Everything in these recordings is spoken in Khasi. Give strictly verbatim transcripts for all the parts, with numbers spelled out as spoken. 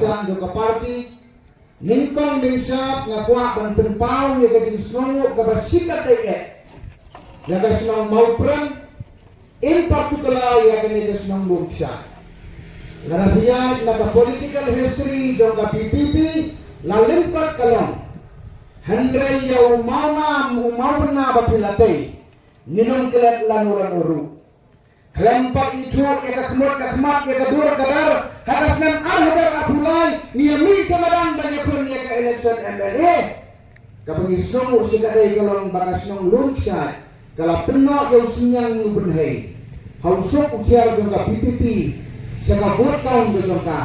Jong ka party, nyngkong mynshuwa nga kwah ban pynpaw ïa ka jingsngewnguh kaba shikatdei eh ïa ka shnong Mawprem, in particular ïa kane ka shnong Lungsiang. Lada phi ïaid na ka political history jong ka VPP, la lyngkot ka long. Hynrei ïa u mawnam u mawbynna ba phi la tei, ngin ym klet lano lano ruh. Khlem pat ithuh ïa ka khmut ka khmat ïa ka dur ka dar ha ka snem ar hajar arphew lai, ngi ïa mih sha madan ban ïakhun ïa ka election MLA. Kaba ngi sngewnguh shikatdei ka long ba ka shnong Lungsiang ka la pynnoh ïa u synñiang u bynhei ha u suk u thiar jong ka VPP sha ka vote count ka jong ka.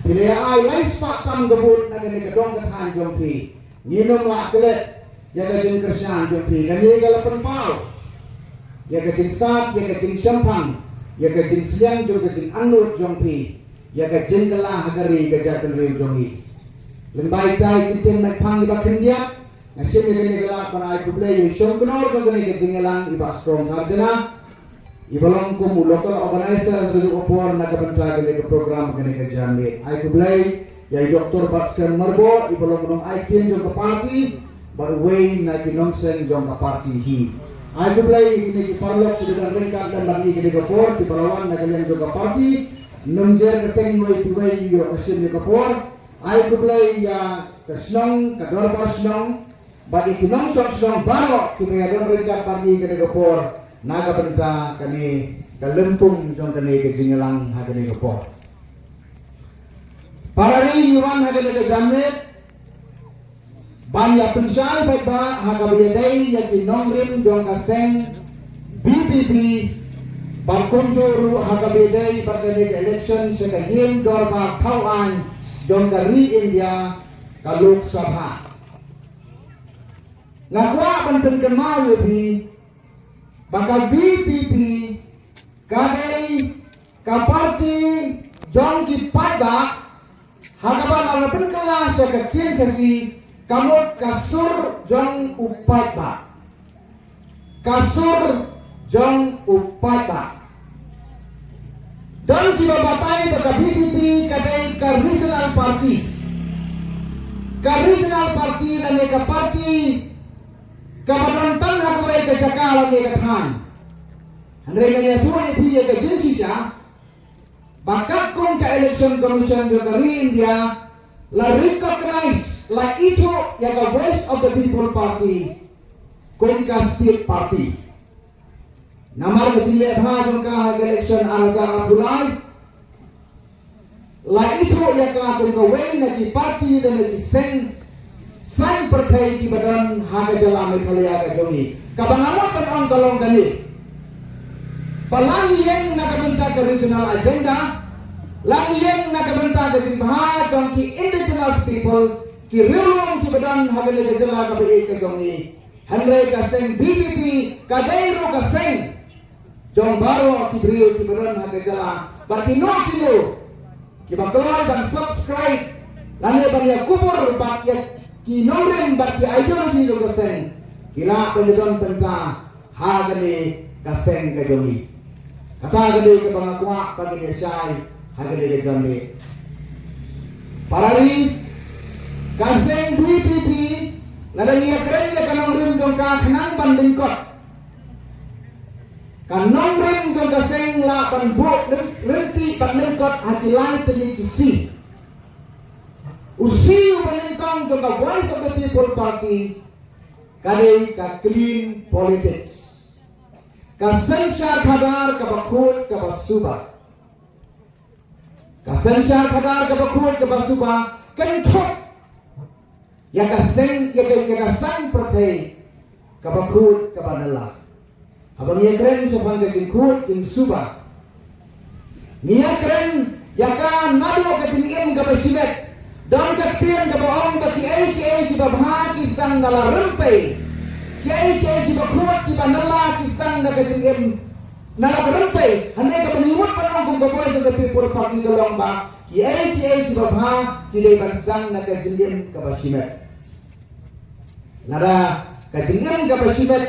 Phi la ïa ai lai spah tam ka vote na kane ka dong ka thaiñ jong phi. Ngin ym lah klet ïa ka jingkyrshan jong phi. Kane ka la pynpaw ïa ka jingsat, ïa ka jingshemphang, ïa ka jingsliang jong ka jingangnud jong phi, ïa ka jingkylla ha ka ri ka jaitbynriew jong ngi. Lymbai tai ki ktien met phang iba khyndiat, nga shim ïa kane ka lad ban ai khublei ïa u shongknor jong kane ka jingïalang, i Bah Strong Tharjana, iba long kum u local organizer ha kajuh ka por na ka bynta kane ka program, kane ka janmiet. Ai khublei ïa i Doctor Batskhem Myrboh, iba long u nongai ktien jong ka party bad uwei na ki nongseng jong ka party hi. Ai khublei ïa kine ki paralok kiba dang ryngkat lem bad ngi kane ka por, kiba la wan na ka liang jong ka party. Ym jer kyrteng iwei pa iwei ïoh ka shim ïa ka por. Ai khublei ïa ka shnong, ka dorbar shnong, bad ïa ki nongshong shnong baroh kiba ïadon ryngkat bad ngi kane ka por na ka bynta kane ka lympung jong kane ka jingïalang ha kane ka por. Para ri, ngi wan ha kane ka janmiet ban ïa pynshai paidbah ha kaba ïadei ïa ki nongrim jong ka seng VPP, bad kumjuh ruh ha kaba ïadei bad kane ka election sha ka Ïing Dorbar Thaw Aiñ jong ka ri India, ka Lok Sabha. Nga kwah ban pynkynmaw ïa phi ba ka VPP ka dei ka party jong ki paidbah, ha kaba lada pynkylla sha ka ktien Khasi ka mut ka sur jong u paidbah. Ka sur jong u paidbah. Don kiba batai ba ka VPP ka dei ka regional party. Ka regional party lane ka party kaba don tang ha kawei ka jaka lane ka thaiñ. Hynrei ngan ïathuh ïa phi ïa ka jingshisha ba katkum ka Election Commission jong ka ri India la recognize, la ithuh ïa ka Voice of the People Party kum ka state party. Namar ka jingleh bha jong ka ha ka election ar hajar arphew lai, la ithuh ïa ka kum kawei na ki party lane ki seng saiñ pyrthei kiba don ha ka jylla Meghalaya ka jong ngi. Kaba nga mut ban ong ka long kane, ba la ngi ïeng na ka bynta ka regional agenda, la ngi ïeng na ka bynta ka jingbha jong ki indigenous people, ki riewlum kiba don ha kane ka jylla kaba ïeit ka jong ngi. Hynrei ka seng VPP ka dei ruh ka seng jong baroh ki briew kiba don ha ka jylla. Bad kino kino kiba kloi ban subscribe lane ban ïakubur bad ïa ki nongrim bad ki ideology jong ka seng, ki lah ban ïadon bynta ha kane ka seng ka jong ngi. Kata ka dei kaba nga kwah ba ngin ïa shai ha kane ka janmiet. Para ri, ka seng VPP, lada ngi ïakren ïa ka nongrim jong ka khnang ban lyngkot, ka nongrim jong ka seng lah ban buh rynti bad lyngkot ha ki lai tylli ki sngi. U sngi uba nyngkong jong ka Voice of the People Party ka dei ka clean politics. Ka synshar khadar kaba khuid kaba suba. Ka synshar khadar kaba khuid kaba suba kynthup ïa ka seng, ïa ka, ïa ka saiñ pyrthei kaba khuid kaba nala. Haba ngi ïakren shaphang ka jingkhuid jingsuba, ngi ïakren ïa ka naduh ka jingim kaba shimet. Don ka ktien kaba ong ba kiei kiei kiba bha ki sdang na la rympei, kiei kiei kiba khuid kiba nala ki sdang na ka jingim na la rympei. Hynrei kaba ngi mut ban ong kum ka Voice of the People Party ka long ba kiei kiei kiba bha ki dei ban sdang na ka jingim kaba shimet. Lada ka jingim kaba shimet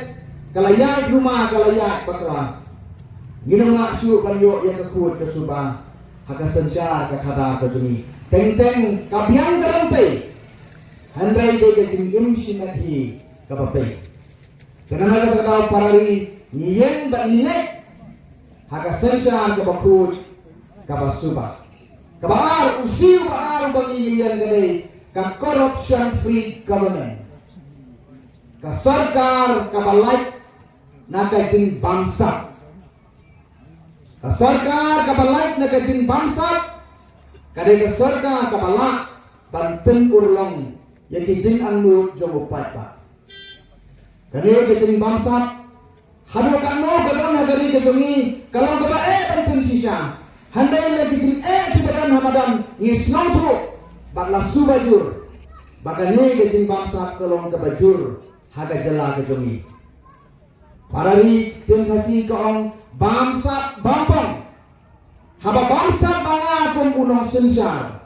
ka la ïaid ruma, ka la ïaid bakla, ngin ym lah shuh ban ïoh ïa ka khuid ka suba ha ka synshar ka khadar ka jong ngi. Teng teng ka biang ka rympei, hynrei dei ka jingim shimet hi kaba pei. Te namar kata ka daw para ri, ngi ïeng bad ngi ngeit ha ka synshar kaba khuid, kaba suba. Kaba ar, u siew ba ar uba ngi ïeng ka dei ka corruption free government. Ka sorkar kaba lait na ka jingbamsap. Ka sorkar kaba lait na ka jingbamsap ka dei ka sorkar kaba lah ban pynurlong ïa ki jingangnud jong u paidbah. Kane ka jingbamsap, haduh katno ka don ha ka ri ka jong ngi, ka long kaba eh ban pynshisha. Hynrei ïa ki jingeh kiba don ha madan ngi sngewthuh bad la suba jur ba kane ka jingbamsap ka long kaba jur ha ka jylla ka jong ngi. Para ri, ktien Khasi ka ong, bamsap bampong. Haba bamsap ba nga kum u nongsynshar,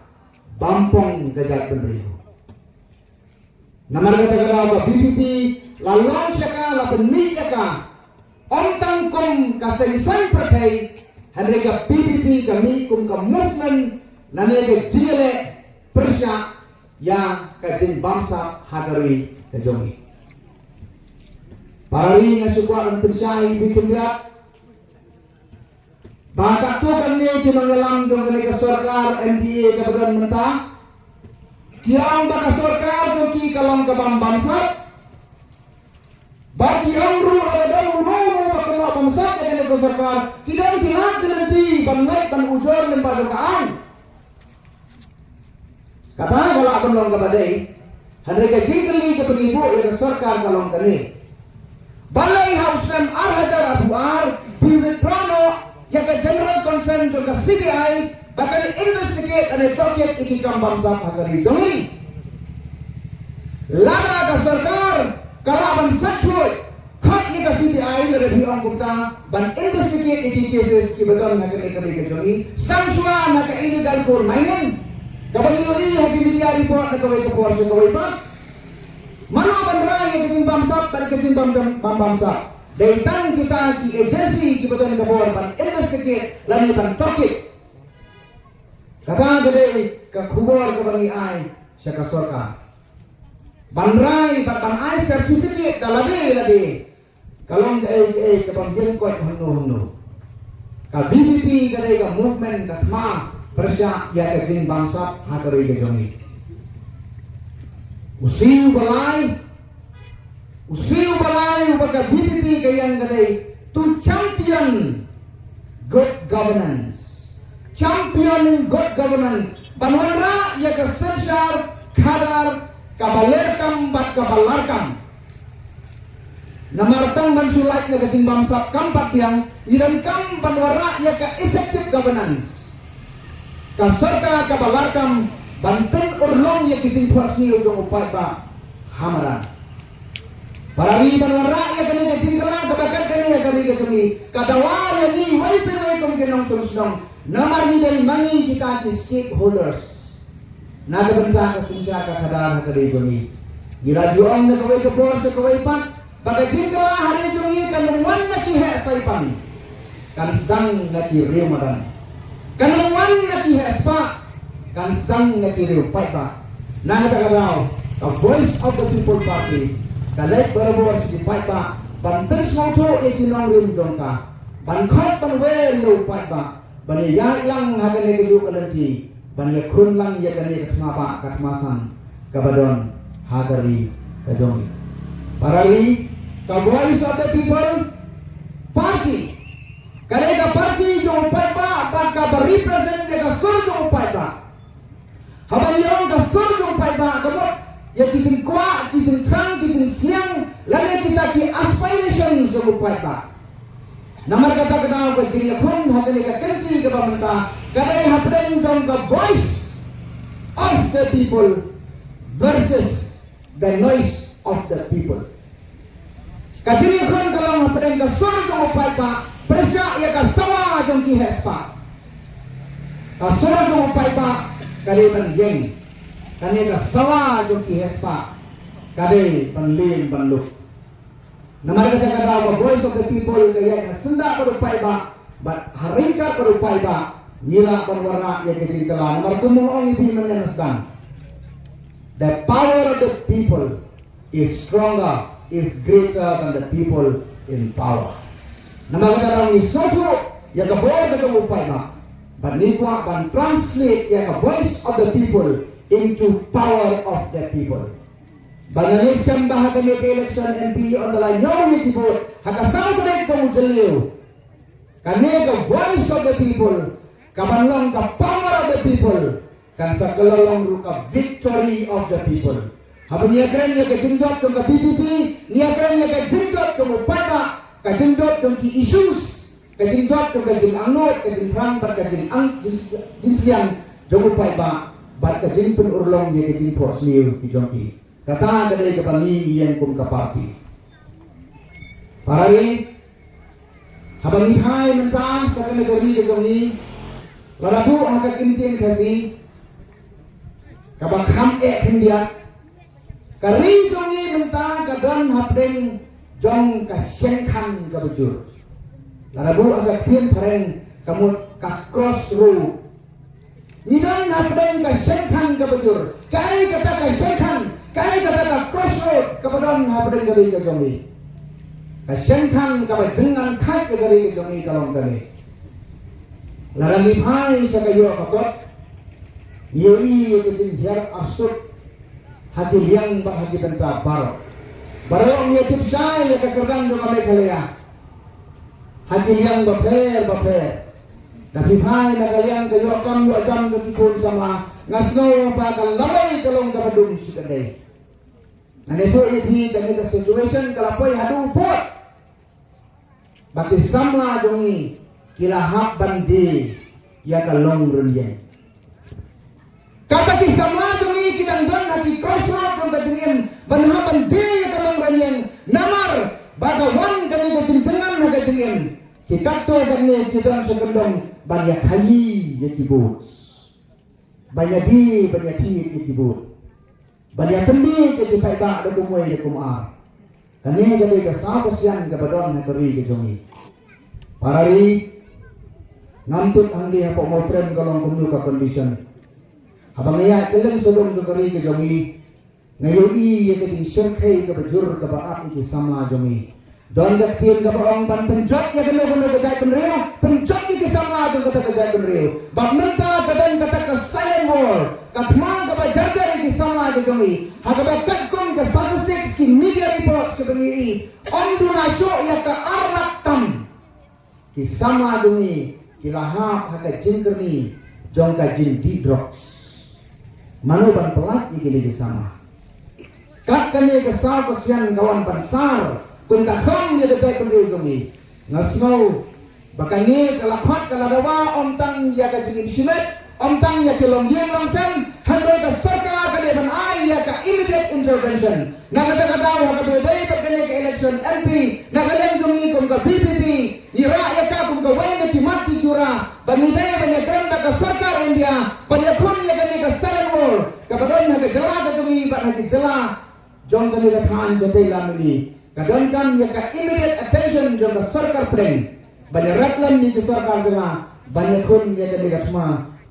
bampong ka jaitbynriew. Namar kata ka daw ba B P P la launch ïa ka, la pynmih ïa ka, ym tang kum ka seng saiñ pyrthei, hynrei ka B P P ka mih kum ka movement lane ka jingïaleh pyrshah ïa ka jingbamsap ha ka ri ka jong ngi. Para ri, nga shu kwah ban pynshai ïa phi khyndiat ba katto katne ki nongïalam jong kane ka sorkar M D A kaba don mynta, ki ong ba ka sorkar jong ki ka long ka bam bamsap. Ba ki ong ruh lada don uno uno uba kynnoh bamsap ïa kane ka sorkar, ki don ki lad ki lynti ban leit ban ujor lyngba jong ka aiñ. Kata ka lah ban long kaba dei, hynrei ka jingkylli kaba ngi buh ïa ka sorkar ka long kane. Balei ha u snem ar hajar arphew ar phi withdraw noh ïa ka general consent jong ka C B I ba kan investigate lane tohkit ïa ki kam bamsap ha ka ri jong ngi? Lada ka sorkar ka lah ban sait khuid, khot ïa ka C B I lada phi ong kumta ban investigate ïa ki cases kiba don ha kane ka ri ka jong ngi. Sdang shuwa na ka illegal coal mining kaba ngi ïohi ha ki media report na kawei ka por sha kawei pat. Mano ban rai ïa ka jingbamsap bad ka jingbam bam bamsap? Dei tang kita ki agency kiba don ka bor ban investigate lane ban tohkit. Kata ka dei ka khubor kaba ngi ai sha ka sorkar. Ban rai bad ban ai certificate da lade lade ka long kaei kaei kaba ym ïeng koit hangno hangno. Ka B P P ka dei ka movement ka thma pyrshah ïa ka jingbamsap ha ka ri ka jong ngi. U siew ba lai, u siew ba lai uba ka B P P ka ïeng ka dei to champion good governance. Championing good governance. Ban wanrah ïa ka synshar khadar kaba lyrkam bad kaba larkam. Namar tang ban shu lait ïa ka jingbamsap kam pat biang, ngi donkam ban wanrah ïa ka effective governance. Ka sorkar kaba larkam ban pynurlong ïa ki jingthoh sniew jong u paidbah ha madan. Para ri, ban wanrah ïa kane ka jingkylla kaba kat kane ha ka ri ka jong ngi, ka dawa ïa ngi wei pa wei kum ki nongshong shnong. Namar ngi dei ma ngi kita ki stakeholders na ka bynta ka synshar ka khadar ha ka ri jong ngi. Ngi la ju ong na kawei ka por sha kawei pat ba ka jingkylla ha ri jong ngi kan ym wan na ki heh saipan, kan sdang na ki riew madan. Kan ym wan na ki heh spah, kan sdang na ki riew paidbah. Na kata ka daw ka Voice of the People Party ka leit barabor sha ki paidbah ban pynsngewthuh ïa ki nongrim jong ka, ban khot ban wer ïa u paidbah ban ïaid lang ha kane kajuh ka lynti, ban ïakhun lang ïa kane ka thma bah ka thma san kaba don ha ka ri ka jong ngi. Para ri, ka Voice of the People Party ka dei ka party jong u paidbah bad kaba represent ïa ka sur jong u paidbah. Haba ngi ong ka sur jong u paidbah ka mut ïa ki jingkwah, ki jingthrang, ki jingsliang lane kita ki aspirations jong u paidbah. Namar kata ka daw ka jingïakhun ha kane ka kynti kaba mynta ka dei hapdeng jong ka Voice of the People versus the noise of the people. Ka jingïakhun ka long hapdeng ka sur jong u paidbah pyrshah ïa ka sawa jong ki heh spah. Ka sur jong u paidbah ka dei ban ïeng, kane ka sawa jong ki heh spah ka dei ban liem ban lup. Namar kata ka daw ka Voice of the People ka ïaid ha syndah bad u paidbah bad ha ryngkat bad u paidbah Ngi lah ban wanrah ïa ka jingkylla namar kum ong ïa phi mynne mynstep, the power of the people is stronger, is greater than the people in power. Namar kata ngi sngewthuh ïa ka bor ka jong u paidbah, bad ngi kwah ban translate ïa ka voice of the people into power of the people. Bad ngi shem ba ha kane ka election M P ynda la ñiew ïa ki vote ha ka saw tarik jong u Jylliew, kane ka voice of the people ka ban long ka power of the people, kan sa kylla long ruh ka victory of the people. Haba ngi ïakren ïa ka jingjot jong ka V P P, ngi ïakren ïa ka jingjot jong u paidbah, ka jingjot jong ki issues, ka jingjot jong ka jingangnud, ka jingthrang bad ka jingang jing- jingsliang jong u paidbah, bad ka jingpynurlong ïa ka jingphohsniew ki jong ki. Kata ka dei kaba ngi ïeng kum ka party. Para ri, haba ngi phai mynta sha kane ka ri ka jong ngi, lada buh ha ka ktien Khasi kaba kham eh khyndiat, ka ri jong ngi mynta ka don hapdeng jong ka shengkhang kaba jur. Lada buh ha ka ktien phareng ka mut ka crossroad. Ngi don hapdeng ka shengkhang kaba jur. Kaei kata ka shengkhang, kaei kata ka crossroad kaba don hapdeng ka ri ka jong ngi. Ka shengkhang kaba jynjar khait ka ri ka jong ngi ka long kane. Lada ngi phai sha ka ïoh ka kot, ngi ïohi ïa ka jinghiar arsut ha ki liang bad ha ki bynta baroh. Baroh ngi tip shai ïa ka kyrdan jong ka Meghalaya ha ki liang bapher bapher. Da phi phai na ka liang ka ïoh kam ïoh jam ka ki khun samla, nga sngew ba ka lawei ka long kaba dum shikatdei. Ngan ïathuh ïa phi, kane ka situation ka la poi haduh u pud ba ki samla jong ngi ki la hap ban die ïa ka long rynïeng. Kata ki samla jong ngi ki dang don ha ki crossroad jong ka jingim ban hap ban die ïa ka long rynïeng. Namar ba ka wan kane ka jingtyngan ha ka jingim, ki katto katne ki don sha kyndong ban ïa khaïi ïa ki vote, ban ïa die, ban ïa thied ïa ki vote, ban ïa pynbieit ïa ki paidbah da kumwei da kumar. Kane ka dei ka saw ka sian kaba don ha ka ri ka jong ngi. Para ri, ngam tip hangne hapoh Mawprem ka long kumno ka condition. Haba nga ïaid kylleng sawdong jong ka ri ka jong ngi, nga ïohi ïa ka jingshyrkhei kaba jur kaba ap ïa ki samla jong ngi. Don ka ktien kaba ong ban pynjot ïa kano kano ka jaitbynriew, pynjot ïa ki samla jong kata ka jaitbynriew. Bad mynta ka don kata ka silent war, ka thma kaba jar jar ïa ki samla jong ngi. Ha kaba katkum ka statistics, ki media reports kiba ngi ïohi, ym duna shuh ïa ka ar lak tam ki samla jong ngi ki la hap ha ka jingkyrni jong ka jingdih drugs. Mano ban pyllait ïa kine ki samla? Kat kane ka saw ka sian ka wan ban sar kum ka khong ïa ka jaitbynriew jong ngi. Nga sngew ba kane ka la khot ka la dawa ym tang ïa ka jingim shimet, ym tang ïa ki longïing longsem, hynrei ka sorkar ka dei ban ai ïa ka immediate intervention. Na kata ka daw ha kaba ïadei bad kane ka election M P, na ka liang jong ngi kum ka V P P, ngi rah ïa ka kum kawei na ki mat ki jura ba ngi dei ban ïakren bad ka sorkar India ban ïakhun ïa kane ka silent war kaba don ha ka jylla ka jong ngi bad ha ki jylla jong kane ka thaiñ shatei lam mih. Ka donkam ïa ka immediate attention jong ka sorkar pdeng ban ïarap lem ïa ka sorkar jylla ban ïakhun ïa kane ka thma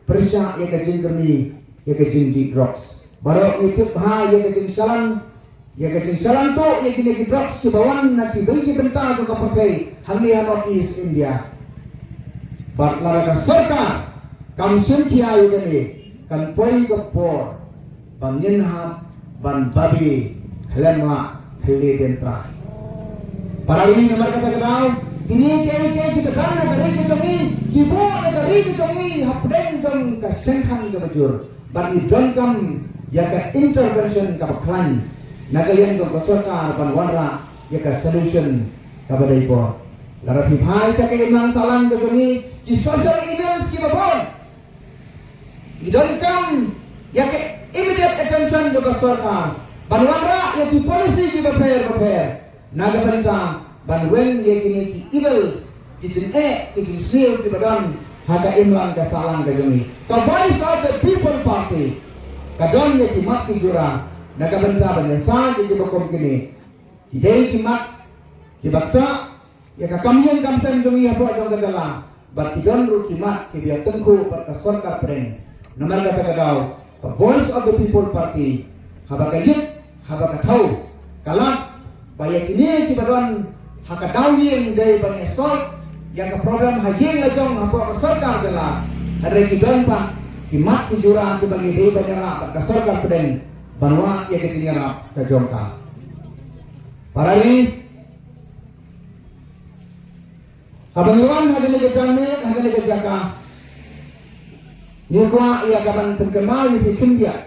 pyrshah ïa ka jingkyrni ïa ka jingdih drugs. Baroh ngi tip bha ïa ka jingshalan, ïa ka jingshalan tuh ïa kine ki drugs kiba wan na kiwei ki bynta jong ka pyrthei hangne ha North East India. Bad lada ka sorkar kam shim khia ïa kane, kan poi ka por ba ngin hap ban babe khlem lah khlem trai. Para ri, namar kata ka daw kine kiei kiei kiba don ha ka ri ka jong ngi, ki buh ïa ka ri ka jong ngi hapdeng jong ka shengkhang kaba jur. Bad ngi donkam ïa ka intervention kaba khlaiñ na ka liang jong ka sorkar ban wanrah ïa ka solution kaba dei bor. Lada phi phai sha ka imlang sahlang ka jong ngi, ki social evils kiba bun, ngi donkam ïa ka immediate attention jong ka sorkar ban wanrah ïa ki policy kiba pher ba pher na ka bynta ban weng ïa kine ki evils, ki jingeh, ki jingsniew kiba don ha ka imlang ka sahlang ka jong ngi. Ka Voice of the People Party ka don ïa ki mat ki jura na ka bynta ban ïasaid ïa kiba kum kine. Ki dei ki mat kiba ktah ïa ka kam ïing kam sem jong ngi hapoh jong ka jylla. Bad ki don ruh ki mat kiba ïatyngkhuh bad ka sorkar pdeng. Namar kata ka daw ka Voice of the People Party, haba ka ïit, haba ka thaw, ka lap ba ïa kine kiba don ha ka daw ïing dei ban ïa solve ïa ka problem ha ïing la jong hapoh ka sorkar jylla. Hynrei ki don pat ki mat ki jura kiba ngi dei ban ïalap bad ka sorkar pdeng ban wad ïa ka jingïalap ka jong ka. Para ri, haba ngi wan ha kane ka jingmut, ha kane ka jaka, ngi kwah ïa ka ban pynkynmaw ïa ki khyndiat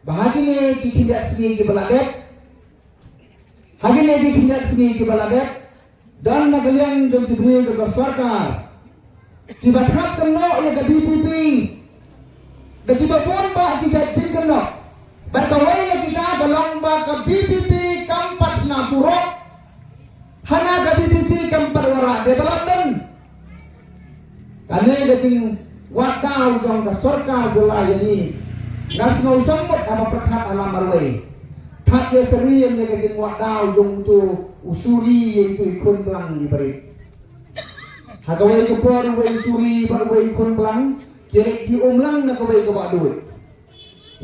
ba ha kine ki khyndiat sngi kiba la dep, ha kine ki khyndiat sngi kiba la dep, don na ka liang jong ki briew jong ka sorkar kiba thap kynnoh ïa ka V P P da kiba bun bah ki jait jingkynnoh. Bad kawei ïa kita ka long ba ka V P P kam pat shna surok, hana ka V P P kam pat wanrah development. Kane ka jingwad daw jong ka sorkar jylla ïa ngi, nga sngew sngewsih haba pyrkhat ha la marwei. Thad ïa syriem ïa ka jingwad daw jong uto u suri ïa uto i khun blang i barit. Ha kawei ka por uwei u suri bad uwei u khun blang ki leit die um lang na kawei ka bah dud.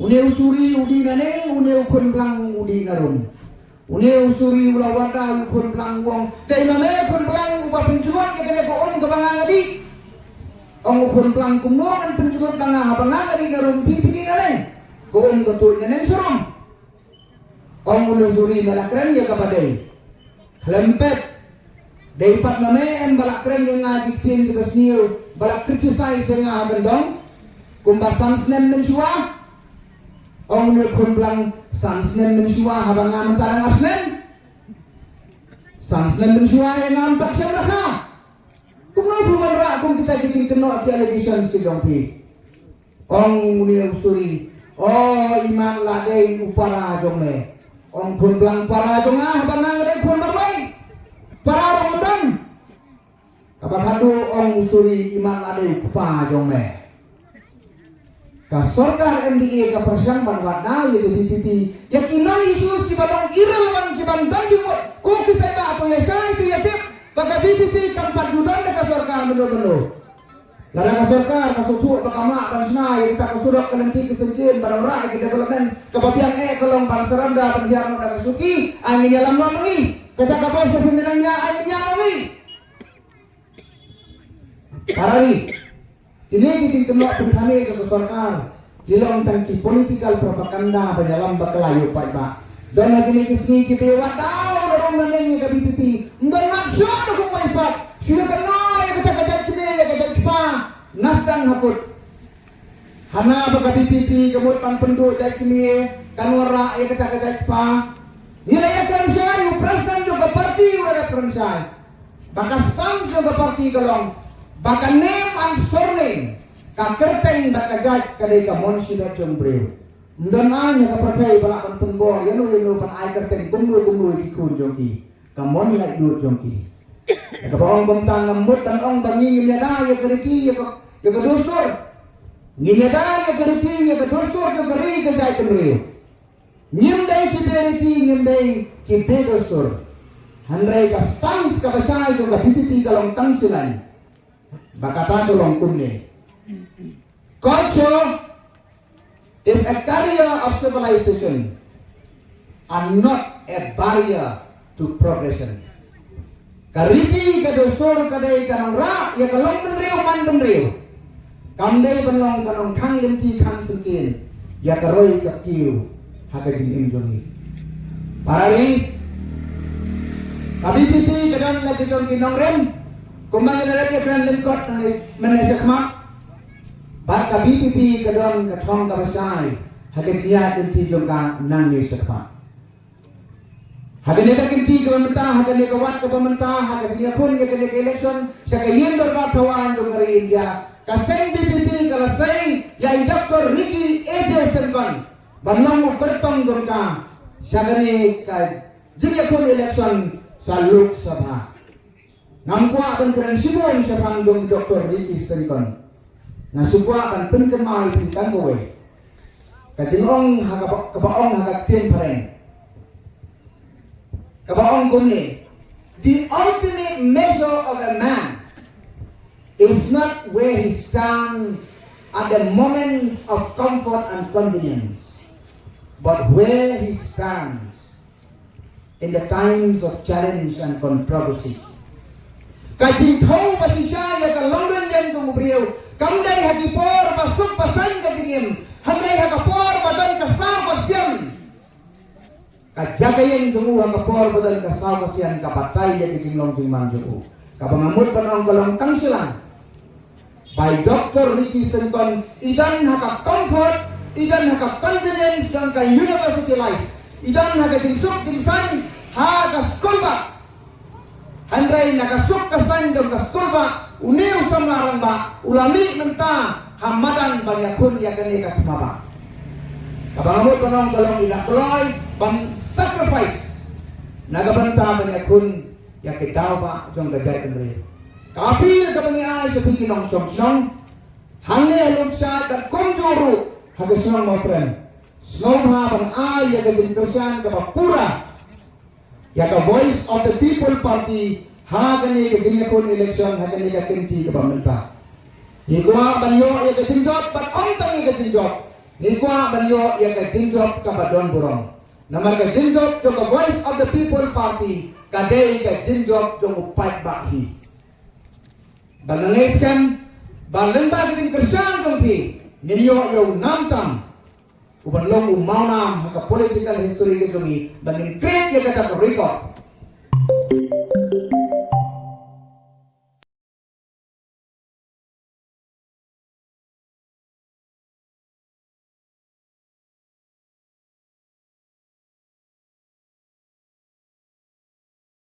Une u suri u die naneng, une u khun blang u die narum. Une u suri u la wad daw ïa u khun blang, u ong, dei ma me khun blang uba pynjngut ïa kane ka um kaba nga nga die. Ong u khun blang, kumno ngan pynjngut ma nga haba nga nga die narum, phi phi die naneng? Ka um ka tuid naneng sharum. Ong une u suri, me la kren ïa kaba dei. Khlem pep, dei pat ma me em ba la kren ïa nga ki ktien kiba sniew, ba la criticize ïa nga ha kyndong? Kumba san snem mynshuwa? Ong une u khun blang, san snem mynshuwa haba nga mynta dang ar snem? San snem mynshuwa ïa nga mynta shem la kha. Kumno phi wanrah kum kita ki jingkynnoh, ki allegations ki jong phi? Ong une u suri, o, i mat la dei u para jong me. Ong khun blang, para jong nga haba nga dei khun marwei? Para ruh ym don. Kaba khadduh ong u suri, i mat la dei u kpa jong me. Ka sorkar M D A ka pyrshang ban wad daw ïa ka V P P ïa ki non issues kiba long irrelevant, kiba ym don jingmut. Ko ki paidbah to ïa shai, to ïa tip ba ka V P P kam pat ju don da ka sorkar mynno mynno. Lada ka sorkar ka sngewthuh ba kam lah ban shna ïa kata ka surok, ka lynti ka syngkien, ban wanrah ïa ka development, kaba biang eh ka long ban surrender, ban hiar noh da ka shuki. Ai ngin ïalam noh ma ngi. Kata ka bos ka pynbna ïa, ai ngin ïalam ma ngi. Para ri, kine ki jingkynnoh pynthame jong ka sorkar ki long tang ki political propaganda ban ïalam bakla ïa u paidbah. Don ha kine ki sngi kiba wad daw na rong na neng ïa ka V P P. Ym don mat shuh da kumwei pat. Shu ïa kynnoh ïa kata ka jait kmie, ïa ka jait kpa, na sdang ha kut. Hana ba ka V P P ka mut ban pynduh jait kmie, kan wanrah ïa kata ka jait kpa. Ngi la ïa kren shai, u president jong ka party u la ïa kren shai ba ka stance jong ka party ka long ba ka name and surname, ka kyrteng bad ka jait, ka dei ka mon shimet jong briew. Ym don aiñ ha ka pyrthei ba lah ban pynbor ïano ïano ban ai kyrteng kumno kumno ïa ki khun jong ki. Ka mon laitluid jong ki. Kaba ong bym tang, ngam mut ban ong ba ngi ngim ïada ïa ka riti, ïa ka, ïa ka dustur. Ngim ïada ïa ka riti, ïa ka dustur jong ka ri ka jaitbynriew. Ngim dei ki beriti, ngim dei ki bedustur. Hynrei ka stance kaba shai jong ka V P P ka long tang shilaiñ. Ba kata ka long kumne. Culture is a carrier of civilization and not a barrier to progression. Ka riti ka dustur ka dei ka nongrah ïa ka long bynriew man bynriew. Kam dei ban long ka nongkhang lynti khang syngkien ïa ka roi ka kiew ha ka jingim jong ngi. Para ri, ka V P P ka don la ka jong ki nongrim, kumba ngi la dep ïakren lyngkot nangne mynne shakhmat. Bad ka V P P ka don ka thong kaba shai ha ka jingïaid lynti jong ka nangne shakhmat. Ha kane ka kynti kaba mynta, ha kane ka wat kaba mynta, ha ka jingïakhun ïa kane ka election sha ka ïing dorbar thaw aiñ jong ka ri India, ka seng V P P ka la sei ïa i Doctor Ricky A J Syngkon ban long u kyrtong jong ka sha kane ka jingïakhun election sha Lok Sabha. Ngam kwah ban kren shibun shaphang jong Doctor Ricky Syngkon. Nga shu kwah ban pynkynmaw ïa phi tang kawei ka jingong ha kaba, kaba ong ha ka ktien phareng. Kaba ong kumne, the ultimate measure of a man is not where he stands at the moments of comfort and convenience, but where he stands in the times of challenge and controversy. Ka jingthew ba shisha ïa ka longrynieng jong u briew kam dei ha ki por ba suk ba saiñ ka jingim, hynrei ha ka por ba don ka saw ka sian. Ka jaka ïeng jong u ha ka por ba don ka saw ka sian ka batai ïa ka jinglong jingman jong u. Kaba nga mut ban ong ka long tang shilliang. Bai Doctor Ricky Syngkon, i don ha ka comfort, i don ha ka convenience jong ka university life, i don ha ka jingsuk jingsaiñ ha ka skulbah. Hynrei na ka suk ka saiñ jong ka skulbah, une u samla rangbah u la mih mynta ha madan ban ïakhun ïa kane ka thma bah. Kaba nga mut ban ong ka long i la kloi ban sacrifice na ka bynta ban ïakhun ïa ki daw bah jong ka jaitbynriew. Ka appeal kaba ngi ai sha phi ki nongshong shnong hangne ha Lumshyiap bad kumjuh ruh ha ka shnong Mawprem, sngewbha ban ai ïa ka jingkyrshan kaba pura ïa ka Voice of the People Party ha kane ka jingïakhun election ha kane ka kynti kaba mynta. Ngi kwah ban ïoh ïa ka jingjop bad ym tang ïa ka jingjop, ngi kwah ban ïoh ïa ka jingjop kaba don burom. Namar ka jingjop jong ka Voice of the People Party ka dei ka jingjop jong u paidbah hi. Ba nga ngeit skhem ba lyngba ka jingkyrshan jong phi ngin ïoh ïa u nam tam uban long u mawnam ha ka political history ka jong ngi, ba ngin create ïa kata ka record.